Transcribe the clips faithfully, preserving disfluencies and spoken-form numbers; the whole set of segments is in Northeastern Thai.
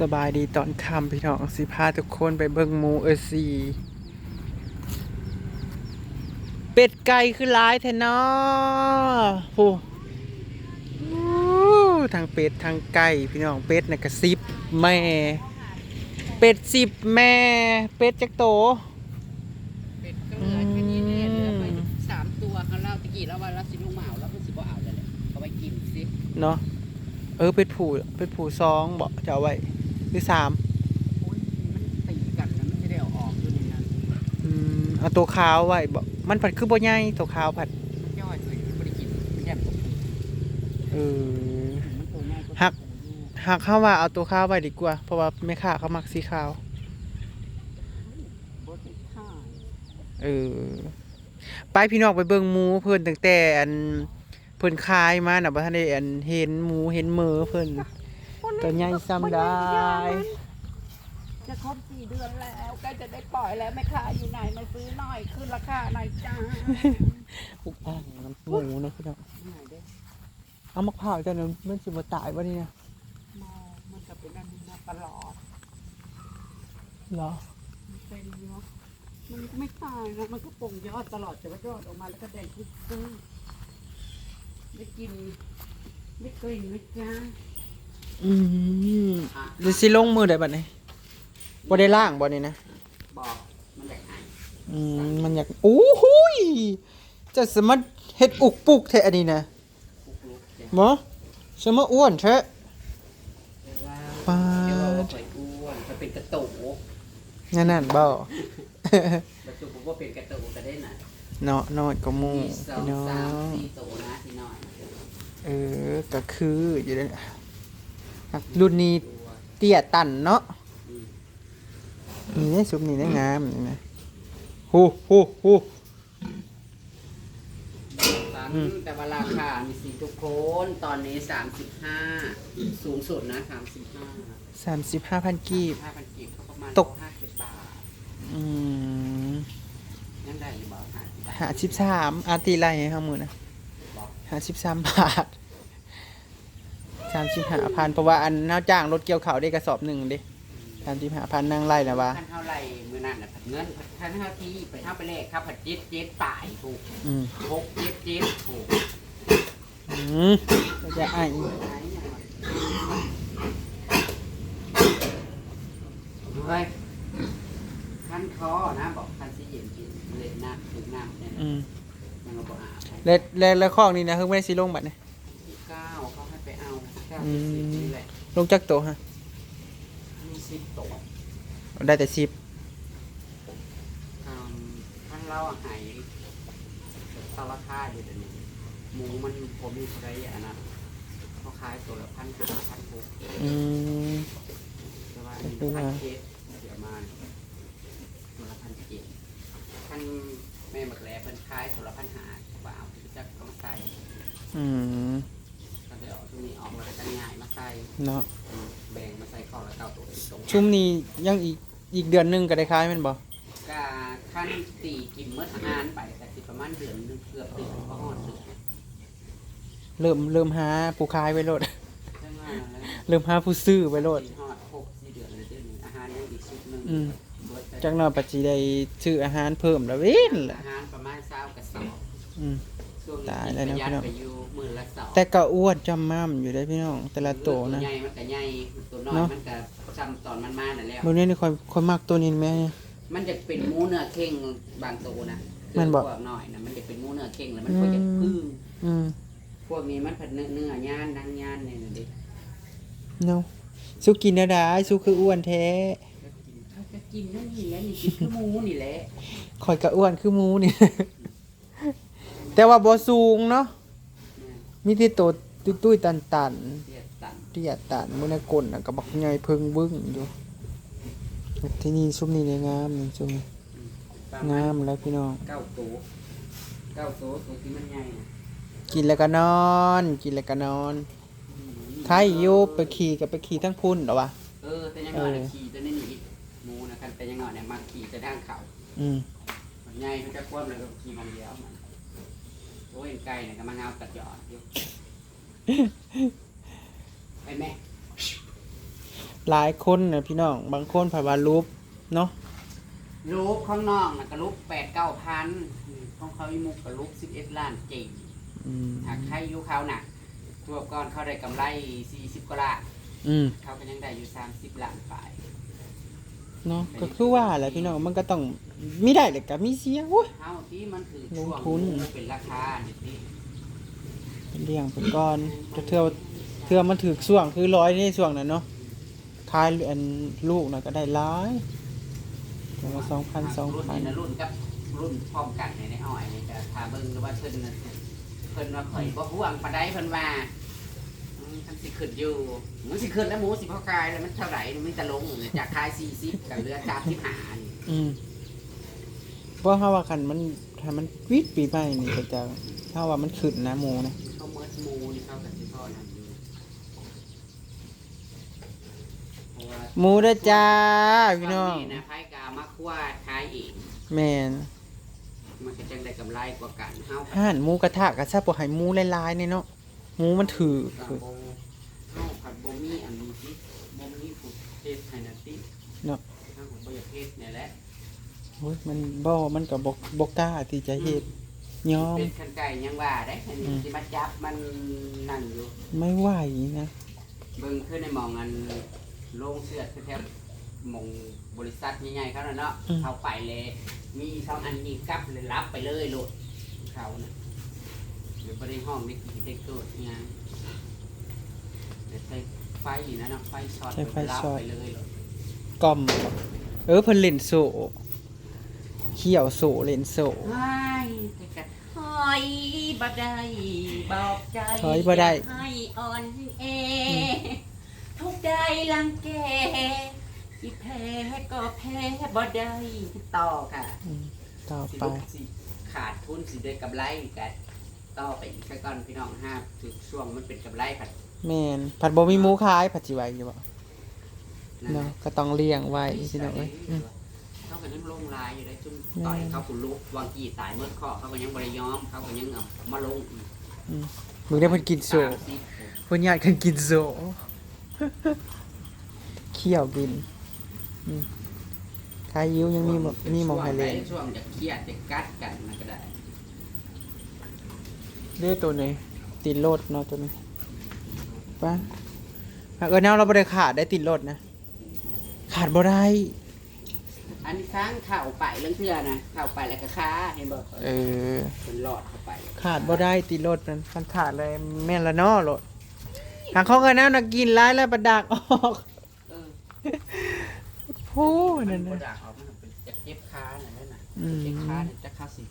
สบายดีตอนค่ำพี่น้อง สิพาทุกคนไปเบิ่งหมูเออซี เป็ดไก่คือหลายแท้น้อ โอ้ ทั้งเป็ดทั้งไก่พี่น้อง เป็ดน่ะก็สิบแม่ เป็ดสิบแม่ เป็ดจักโต เป็ดก็เหลือแค่นี้เนี่ยเหลือไปสามตัวเขาเล่าตะกี้แล้วว่าเราสิลงมาเอาแล้วมันสิบ่เอาแล้วแหละเอาไว้กินสิ เนาะ เออ เป็ดผู้ เป็ดผู้สองบ่ จะเอาไว้ หรือสาม โอ้ยมันตีกันแล้วมันจะได้เอาออกอยู่ในนั้น อืม เอาตัวขาวไว้บ่ มันผัดคือบ่ใหญ่ ตัวขาวผัด ย่อยเลยมันไม่ได้กินมันแยกกับ เออ มันตัวใหญ่ก็ หัก หากเขาว่าเอาตัวขาวไว้ดีกว่า เพราะว่าแม่ค้าเขามักสีขาว บ่ติดข้าว เออ ไปพี่น้องไปเบิ่งหมูเพิ่นตั้งแต่อัน เพิ่นขายมาน่ะ บ่ทันได้อันเห็นหมูเห็นเมอเพิ่น ตัวใหญ่ซ้ำได้ จะครบสี่เดือนแล้วใกล้จะได้ปล่อยแล้วแม่ค้าอยู่ไหนมาซื้อหน่อยขึ้นราคาหน่อยจ้า อุกอ่างน้ำหมูเนาะพี่น้อง เอามะพร้าวเจ้านั้นมันสิบ่ตายบ่นี่นะ มองมันก็เป็นอันนี้มาตลอด เหรอ มันเป็นเนาะมันก็ไม่ตายนะมันก็ป่งยอดตลอดแต่ว่ายอดออกมาแล้วก็แดงขึ้นได้กินได้กลิ่นไหมจ้า อืมเดี๋ยวสิลงมือได้บัดนี้บ่ได้ล้างบ่นี่นะ บอกมันอยากหาย อืมมันอยากโอ้โหยเจะสามารถเฮ็ดอุกปุกแท้อันนี้นะ ปุกลุกจ้ะ บ่สามารถอ้วนแท้ เรียกว่า ปาด เรียกว่าบ่ค่อยอ้วนเขาเป็นกระโต นั่นนั่นบ่ ประตูผมว่าเป็นกระโตก็ได้นะ เนาะน้อยก็หมู่ มีสอง พี่น้อ สาม ง สี่โตนะที่น้อย เออก็คืออยู่แล้วรุ่นนี้เตี้ยตันเนาะ อืม นี่ได้ซุปนี่ได้งามนี่นะโหโหโห ตัน อืม แต่ว่าราคามีสิทุกคนตอนนี้สามสิบห้าสูงสุดนะสามสิบห้า สามสิบห้าพันกีบ ห้าพันกีบก็ประมาณ ตก ห้าสิบบาท อืม ยังได้อยู่บ่ห้าสิบบาท ห้าสิบสามอาตีไรให้เฮามื้อนะ บอก ห้าสิบสามบาทสามสิบห้าพันเพราะว่าอันเฮาจ้างรถเกี่ยวข้าวได้กระสอบหนึ่งเด้สามสิบห้าพันนั่งไล่แล้ววะ คันเท่าไหร่มื้อนั้นน่ะเงินคันเท่าที่ไปเท่าไปแลกครับผัดเจ็ดเจ็ดตายถูก อืม หกเจ็ดเจ็ดถูก อืมก็จะไอ เฮ้ยคันคอนะบอกคันสิเย็นกินเล่นน้ำถูกน้ำเนี่ย อืม มันก็บอกอ่า แล้วแล้วแล้วข้องนี้นะเพิ่งไม่ได้สิลงบัดนี่ ที่เก้าเขาให้ไปเอาเก้า อื เจ็ดสิบ ม นี่แหละ ลงจักโตฮะ มีสิบโต ได้แต่สิบ อืมท่านเล่าหายตลาดค่าอยู่เดี๋ยวนี้หมูมันผมมีใครอันนั้นเขาขายตัวละพันห้าพันหก อืม แต่ว่าอันนี้พันเจ็ดเดี๋ยวมาตัวละพันเจ็ดท่านแม่บักแหลเพิ่นขายตัวละพันห้าว่าเอาจักเอามาใส่ อืม ก็เดี๋ยวเอาตัวนี้ออกมาแล้วก็ง่ายมาใส่ เนาะ แบ่งมาใส่ข้อละเก้าตัวสิบสอง ชุมนี้ยังอีกอีกเดือนหนึ่งก็ได้ขายแม่นบ่ กะขั้นตีกินเมื่ออาหารไปกะสิประมาณเดือนหนึ่งเกือบเดือนก็ฮอดเดือน เริ่มเริ่มหาผู้ขายไว้โลด จังว่าแล้ว เริ่มหาผู้ซื้อไว้โลด สิฮอดหกสี่เดือนเลยเดี๋ยวนี้อาหารยังอีกชุดหนึ่ง อืม เบิดไป จักหน่อยปัจจิได้ซื้ออาหารเพิ่มแล้วเว้นล่ะ อาหารประมาณซาวกระสอบ อืม ช่วงนี้ ตายแล้วนะ ประหยัด พี่น้อง ไปอยู่มื้อละสอง แต่ก็อ้วนจำม่ำอยู่ได้พี่น้อง แต่ละโตนะ ตัวใหญ่มันก็ใหญ่ตัวน้อย เนาะ มันก็ซ้ำตอนมันมานั่นแหละ มื้อนี้นี่ค่อยค่อยมักตัวนี้แม่ มันจะเป็นหมูเนื้อเข่งบางตัวนะ แม่นบ่ พวกน้อยนะมันจะเป็นหมูเนื้อเข่งแล้วมันก็จะพึ่ง อืม พวกนี้มันผัดเนื้อเนื้อย่างนางย่านเนี่ยนะเด็ก เนาะสุกินได้ได้สุคืออ้วนแท้ เขาจะกินนั่นนี่แหละนี่กินคือหมูนี่แหละ ข่อยก็อ้วนคือหมูนี่ แต่ว่าบ่สูงเนาะ อืม มีแต่โตตุ้ยๆตัน เสียตัน ๆเตี้ยตันมื้อในก้นน่ะก็บักใหญ่เพิ่งวึ่งอยู่ ที่นี่ซุมนี้เนี่ยงามนี่ซุมนี้ อืมประ งา มาณ มแล้วพี่น้อง เก้าตัวเก้าตัวตัวที่มันใหญ่นะ กินแล้วก็นอน กินแล้วก็นอน อืม ไทยอยู่ไปขี่กับไปขี่ทั้งพุ่นเหรอวะ เออแต่ยังน้อย เออ ขี่ตัวนี้หนีหมูนะคันแต่ยังน้อยเนี่ยมาขี่แต่ทางเขา อืม มันใหญ่เขาจะคว่ำเลยก็ขี่มันเดียวมันโอ้ยไกลเนี่ยก็มาเงาตัดยอดอยู่ไปแม่ ไ หลายคนนะพี่น้อง บางคนผัดว่าลุบเนาะ ลุบของน้องน่ะก็ลุบแปดเก้าพัน อืม ของเขาอีหมู่ก็ลุบสิบเอ็ดล้านกีบ อืม หากใครอยู่เขาน่ะ ทั่วก่อนเขาได้กำไรสี่สิบกว่าล้าน อืม เขาก็ยังได้อยู่สามสิบล้านปลาย เนาะ ก็คือว่าแหละพี่น้อง มันก็ต้องมีได้แหละก็มีเสีย โอ้ย เฮาที่มันถือ ลงทุน ช่วงเป็นราคานี่ติ เลี้ยงไปก่อน ก็เทื่อ เทื่อมันถือช่วง คือร้อยในช่วงนั้นเนาะ ขายอันลูกน่ะก็ได้หลาย ตัวละสองพัน สองพัน รุ่นนี่นะ รุ่นกับรุ่นพร้อมกันนี่ ในอ้อยนี่ก็ถ้าเบิ่งดูว่าเพิ่นน่ะ เพิ่นว่าข่อยบ่ห่วงปานใด เพิ่นว่า อืม คันสิขึ้นอยู่ มันสิขึ้นแล้วหมูสิพอขายแล้วมันเท่าไหร่ มันจะลงเนี่ย จากขายสี่สิบก็เหลือสามสิบห้านี่ อืม เพราะเฮาว่าคันมัน ถ้ามันวิดปีใหม่นี่ก็จะ เฮาว่ามันขึ้นนะหมูนะ เขาเมิดหมูนี่เขาก็สิพอนั่นอยู่ เพราะว่า หมูเด้อจ้าพี่น้อง ช่วงนี้นะ ไผก็เอามาคั่วขายเอง แม่น มันก็จังได้กำไรกว่ากัน เฮา ห้านหมูกระทะก็ซะบ่ให้หมูหลายๆ นี่เนาะ หมูมันถืก ก็บ่ เฮาผัดบ่มีอันนี้ติ บ่มีผู้เฮ็ดให้นะติ เนาะ เฮาก็บ่อยากเฮ็ดนี่แหละ โอ้ย มันบ่ มันก็บ่ บ่กล้าที่จะเฮ็ด อืม ยอม เป็นคันไก่ยังว่าได้ อันนี้ อืม สิมาจับมันนั่นอยู่ ไม่ไหวนะ เบิ่งคือในหม่องอันโรงเชือดคือแถวหม่องบริษัทใหญ่ๆเขาน่ะเนาะ อืม เข้าไปเลย มีสองอันยิงกลับเลย หลับไปเลยโลด เขาน่ะ เดี๋ยวบ่ได้ฮ้องได้กินได้เกิดอิหยัง แต่ใส่ไฟอยู่นะเนาะ ไฟช็อต ใส่ไฟช็อต หลับไปเลยโลด กล่อม เออ เพิ่นเล่นโซ่ เขี่ยวโซ่ เล่นโซ่ เฮ้ย แต่ก็ถอยบ่ได้ บอกใจ ถอยบ่ได้ อย่าให้อ่อนแอ อืม ถูกใดรังแก สิแพ้ก็แพ้บ่ได้ ต่อค่ะ อืม ต่อไป สิลุกสิขาดทุนสิได้กำไรก็ต่อไปอีกซะก่อนพี่น้อง หาถือช่วงมันเป็นกำไรผัด แม่น ผัดบ่มีหมูขาย ผัดสิไหวอยู่บ่ นั่นแหละ เนาะ ก็ต้องเลี้ยงไว้พี่น้องเอ้ย อืม เขาก็ยังลงหลายอยู่ได้ จุ่ม แม่น ต่อยเขาผู้ลุก วางกี่ตายเมื่อข้อ เขาก็ยังบ่ได้ยอม เขาก็ยังเอามาลงอีก อืม มึงได้เพิ่นกินโซ่ สามสิบ เพิ่นญาติกันกินโซ่ เขี่ยวกิน อืม ขายอยู่ยังมีบ่ มีหม่องให้เล่น ช่วงจะเครียดจะกัดกันมันก็ได้ เด้ตัวนี้ ติดรถเนาะตัวนี้ ไป เออ แนวเราบ่ได้ขาดได้ติดรถนะ ขาดบ่ได้ อันนี้สร้างเข้าไปเรื่องเทื่อนะ เข้าไปแล้วก็คา เห็นบ่ เออ เป็นหลอดเข้าไป ขาดบ่ได้ติดรถนั้น มันขาดเลย แม่นละเนาะรถ ทางเขาก็แนวนักกินหลายแล้วประดักออก เออ โอ้ นั่นน่ะ มันบ่ด่างออก มันเป็นจะเก็บค้าน่ะนั่นน่ะ อืม เก็บค้าน่ะ จะเข้าสิ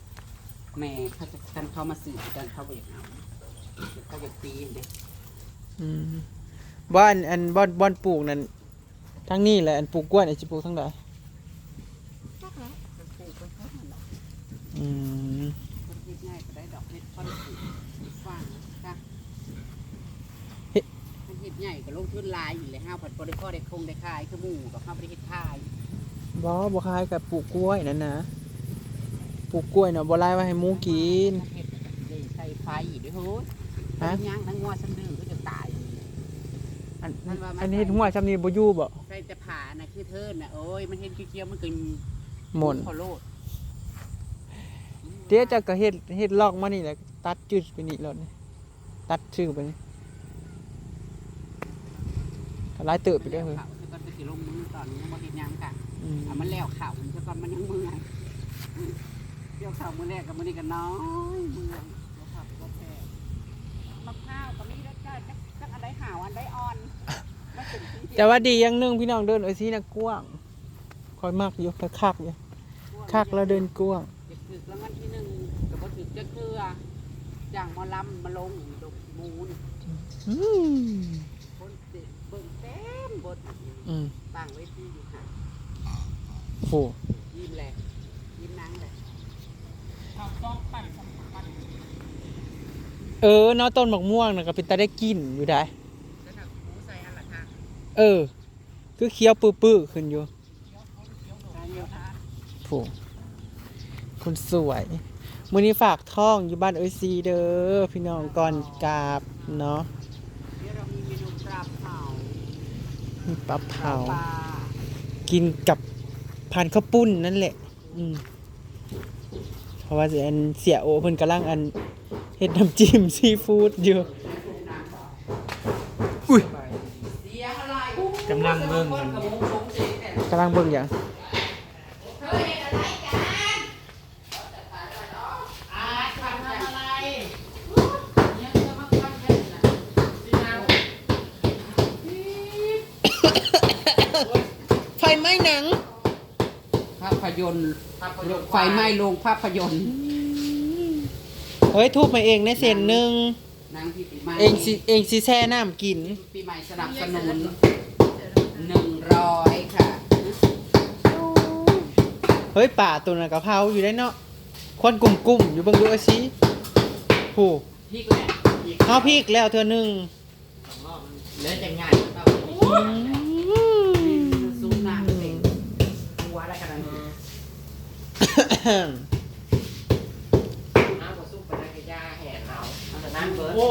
แม่เขาจะ กันเขามาซื้อกัน เขาบ่อยากเอา เขาอยากตีนเด้ อืม บ่อน อัน บ่อน บ่อนปลูกนั่น ทางนี้แหละ อันปลูกกล้วยนี่สิปลูกทางใด จักแหละ มันปลูกไปเท่านั้นแหละ อืม มันเฮ็ดง่ายปานใดดอก เฮ็ดพอได้ปลูก ฟังจ้ะ เฮ็ด มันเฮ็ดใหญ่ก็ลงทุนหลายอยู่แหละ เฮาผัดบ่ได้พอได้คงได้ขายคือหมู่ดอก เฮาบ่ได้เฮ็ดขาย บ่ บ่ขายก็ปลูกกล้วยนั่นนะ ปลูกกล้วยน่ะบ่หลายไว้ให้หมูกิน เฮ็ดได้ใส่ไฟอีกเด้อเฮ้ย ฮะ ย่างทั้งงัวทั้งดื้อก็จะตาย อัน มันว่ามัน อันนี้เฮ็ดหัวซ้ำนี่บ่อยู่บ่ ใส่แต่ผ้าน่ะคือเทินน่ะ โอ้ย มันเห็นเขียวๆ มันก็หม่น ขอโลด เดี๋ยวเจ้าก็เฮ็ด เฮ็ดลอกมานี่แหละ ตัดจืดไปนี่โลดนี่ ตัดชื่อไปนี่ ก็หลายเติบไปเด้อเฮ้ย มันแล้วเข้า แต่ก่อนก็สิลงมือตอนนี้ยังบ่เฮ็ดหยังค่ะ อืม เอามันแล้วเข้า มันซะก่อนมันยังเมื่อย เกี่ยวเข้ามื้อแรกกับมื้อนี้ก็น้อยเมื่อย เกี่ยวเข้าก็แพ้ มะพร้าวก็มีรสชาติ จัก จักอันใดหาวอันใดอ่อน มันเป็นสีเขียว แต่ว่าดีอย่างหนึ่งพี่น้อง เดินเอ้ยสีน่ะกว้าง ข้อยมักอยู่ ข้อยคักอยู่ คักแล้วเดินกว้าง อยากถืกรางวัลที่หนึ่งก็บ่ถืกจักเทื่อ จ้างหมอลำมาลงดอกหมูนี่ อืม คนเบิ่งเต็มเบิด อืม ตั้งเวทีอยู่ค่ะ โอ้ ยิ้มแหละ ยิ้มนังแหละ เออเนาะ ต้นหมากม่วงน่ะก็เป็นตาได้กินอยู่ได้ แล้วก็หมูใส่หั่นล่ะค่ะ เออ คือเขียวปื้อๆ ขึ้นอยู่ ผู้ คนสวย มื้อนี้ฝากท้องอยู่บ้านเอ้ยซีเด้อ พี่น้องก่อนกลับเนาะ เดี๋ยวเรามีเมนูปลาเผา ปลาเผา ปลา กินกับพานข้าวปุ้นนั่นแหละ อืม เพราะว่าอันเสียโอเพิ่นกำลังอันเฮ็ดน้ำจิ้มซีฟู้ดอยู่ อุ้ย กำลังเบิ่งมัน กำลังเบิ่งหยัง ไฟไหม้หนัง ภาพยนตร์ ภาพยนตร์ ไฟไหม้โรงภาพยนตร์ เฮ้ย ทูบมาเองในเส้นหนึ่ง นางพี่ปีใหม่ เองสิ เองสิแช่น้ำกิน ปีใหม่สนับสนุน หนึ่งร้อยค่ะ เฮ้ย ป่าตัวนั้นกะเพราอยู่ได้เนาะ ควันกุ่มๆ อยู่เบิ่งดูเอาสิ ผู้ พริกแหละ เฮาพริกแล้วเทื่อหนึ่ง สองรอบมันเหลือจังไง อืม ซุปน้ำเต็มหัวแล้วขนาดนี้ น้ำก็ซุปไปได้กะย่าแห่นเอา เอาแต่น้ำเบิด โอ้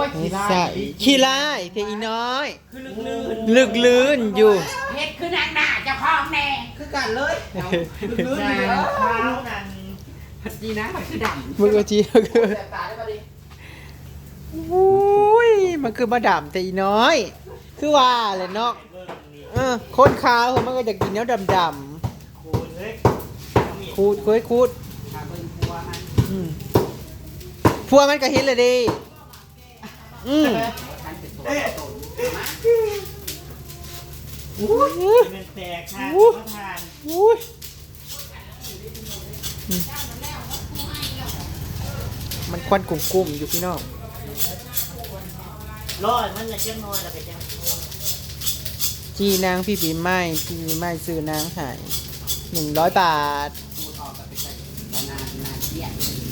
ย ขี้ร้าย ขี้ร้ายเทอีน้อย คือลึกๆ ลึกลื่นอยู่ เฮ็ดคือนางหน้าเจ้าของแน่ คือกันเลย เอา ลึกๆ อยู่ นางขาว นาง พัดจีนะ พัดคือดำ มึงก็จี แสบตาได้ปะดิ อุ้ย มันคือมาดำแต่อีน้อย คือว่าแหละเนาะ เออ คนขาวมันก็อยากกินแนวดำๆ ขูดเฮ้ย ขูด ขูด ขูด ถ้าเบิ่งผัวมัน อืม ผัวมันก็เห็นเลยเด้ อืม ท่านเป็นตัวตนมา อุ้ย มันแตกค่ะ อุ้ย ประธาน อุ้ย มันควันกุ่มๆ อยู่พี่น้อง ร้อยมันละจักหน่อยแล้วก็จัง จีนางพี่ปีใหม่ พี่ปีใหม่ซื้อนางให้หนึ่งร้อยบาท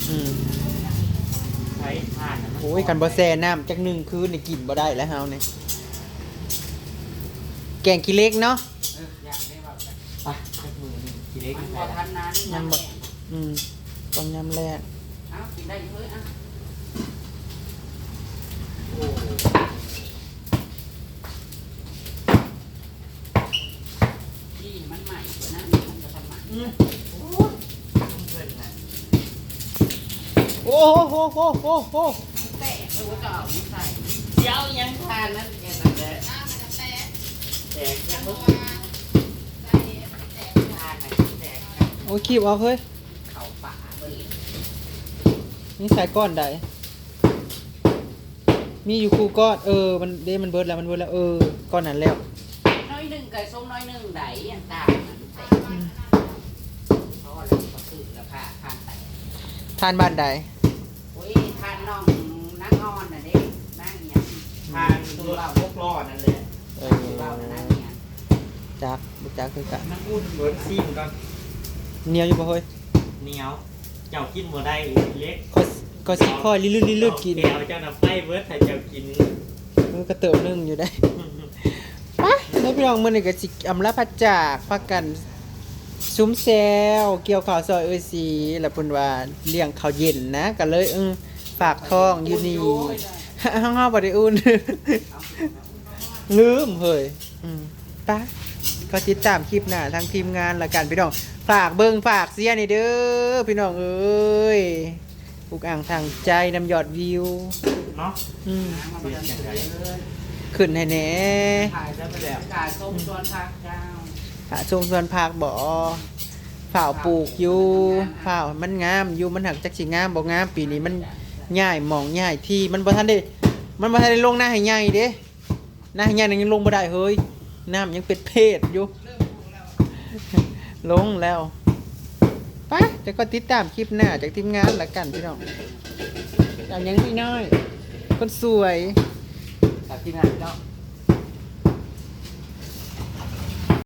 อืม ใช้ถ่านนะ โอ้ย คันบ่แช่น้ำจักหนึ่งคืนนี่กินบ่ได้แล้วเฮานี่ แกงขี้เหล็กเนาะ เออ อยากได้แบบ อ่ะ จักมือหนึ่ง ขี้เหล็ก มันบ่ทันนั้น ยังบ่ อืม ต้องยำแรก เอ้า กินได้อยู่เฮ้ย อ่ะ โอ้ นี่มันใหม่กว่านั้น มันจะทำใหม่ อืม โอ้ย ต้องเพิ่นนะ โอ้โหโหโหโหโห แตกเลยว่าจะเอาไม่ใส่ เดี๋ยวยังทานนั่นแกนั่นแหละ น้ำมันจะแตก แตกยังบ่ ทานน่ะแตกครับ โอ้ย คีบออกเฮ้ย เขาป่าเบิ่ง นี่ใส่ก้อนใด มีอยู่คู่ก้อน เออ มันเด้ มันเบิดแล้ว มันเบิดแล้ว เออ ก้อนนั้นแล้ว น้อยหนึ่งไก่ส้มน้อยหนึ่งไดอันต่างมันแตก อืม เพราะว่าเราก็ซื้อแล้วค่ะ ทานไป ทานบ้านใด โอ้ย ทานน้องนางอ่อนน่ะเด้ นางอิหยัง ทานตัวหกล้อนั่นแหละ เออ ทานตัวเราน่ะนางอิหยัง จัก บ่จักคือกัน น้ำอุ่นเบิดซีมก่อน เหนียวอยู่บ่เฮ้ย เหนียว เจ้ากินบ่ได้เล็ก ข้อย ข้อยสิค่อยลิดๆๆกิน แก้วเจ้าน่ะไปเบิด ให้เจ้ากิน เออ ก็เติมหนึ่งอยู่ได้ ไป แล้วพี่น้อง มื้อนี้ก็สิอำลาพระจาก พากันซุมแซว เกี่ยวข้าวซอยเอื้อยศรี แล้วเพิ่นว่าเลี้ยงข้าวเย็นนะ ก็เลย เออ ฝากท้องอยู่นี่ เฮา เฮาบ่ได้อุ่น ลืมเฮ้ย อืม ไป ก็ติดตามคลิปหน้าทางทีมงานละกันพี่น้อง ฝากเบิ่งฝากเชียร์นี่เด้อพี่น้องเอ้ย อุกอ่างทางใจนำยอดวิว เนาะ อืม เสียงจังได๋ ขึ้นให้แหน่ ถ่ายแล้วไปแล้ว ถ่ายส้มชวนพักเจ้า หาชมสวนผักบ่ ฝ้าวปลูกอยู่ ฝ้าวมันงามอยู่ มันหักจักสิงามบ่งาม ปีนี้มันย้ายหม่องย้ายที่ มันบ่ทันได้ มันบ่ทันได้ลงนาให้ใหญ่เด้ นาให้ใหญ่นั้นยังลงบ่ได้เฮ้ย น้ำยังเป็นเพดอยู่ ลงแล้ว ไป จะก็ติดตามคลิปหน้าจากทีมงานละกันพี่น้อง เอาหยังพี่น้อย คนสวย จากทีมงานพี่น้อง